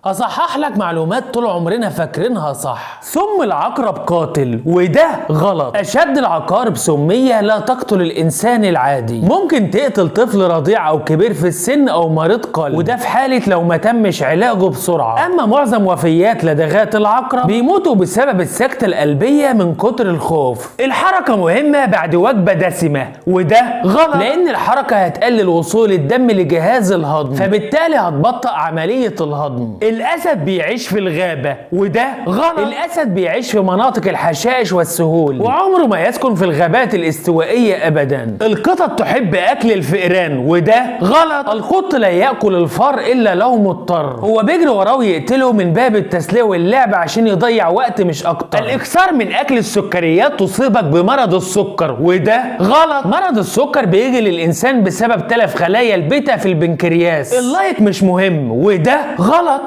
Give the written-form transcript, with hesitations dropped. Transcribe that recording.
هصحح لك معلومات طول عمرنا فاكرينها صح. سم العقرب قاتل، وده غلط. اشد العقارب سمية لا تقتل الانسان العادي، ممكن تقتل طفل رضيع او كبير في السن او مريض قلب، وده في حالة لو ما تمش علاجه بسرعة. اما معظم وفيات لدغات العقرب بيموتوا بسبب السكتة القلبية من كتر الخوف. الحركة مهمة بعد وجبة دسمة، وده غلط، لان الحركة هتقلل وصول الدم لجهاز الهضم، فبالتالي هتبطئ عملية الهضم. الاسد بيعيش في الغابة، وده غلط. الاسد بيعيش في مناطق الحشائش والسهول، وعمره ما يسكن في الغابات الاستوائية ابدا. القطط تحب اكل الفئران، وده غلط. القط لا ياكل الفار الا لو مضطر، هو بيجري وراه ويقتله من باب التسلية واللعب عشان يضيع وقت مش اكتر. الاكثار من اكل السكريات تصيبك بمرض السكر، وده غلط. مرض السكر بيجي للانسان بسبب تلف خلايا البيتا في البنكرياس. ال like مش مهم، وده غلط.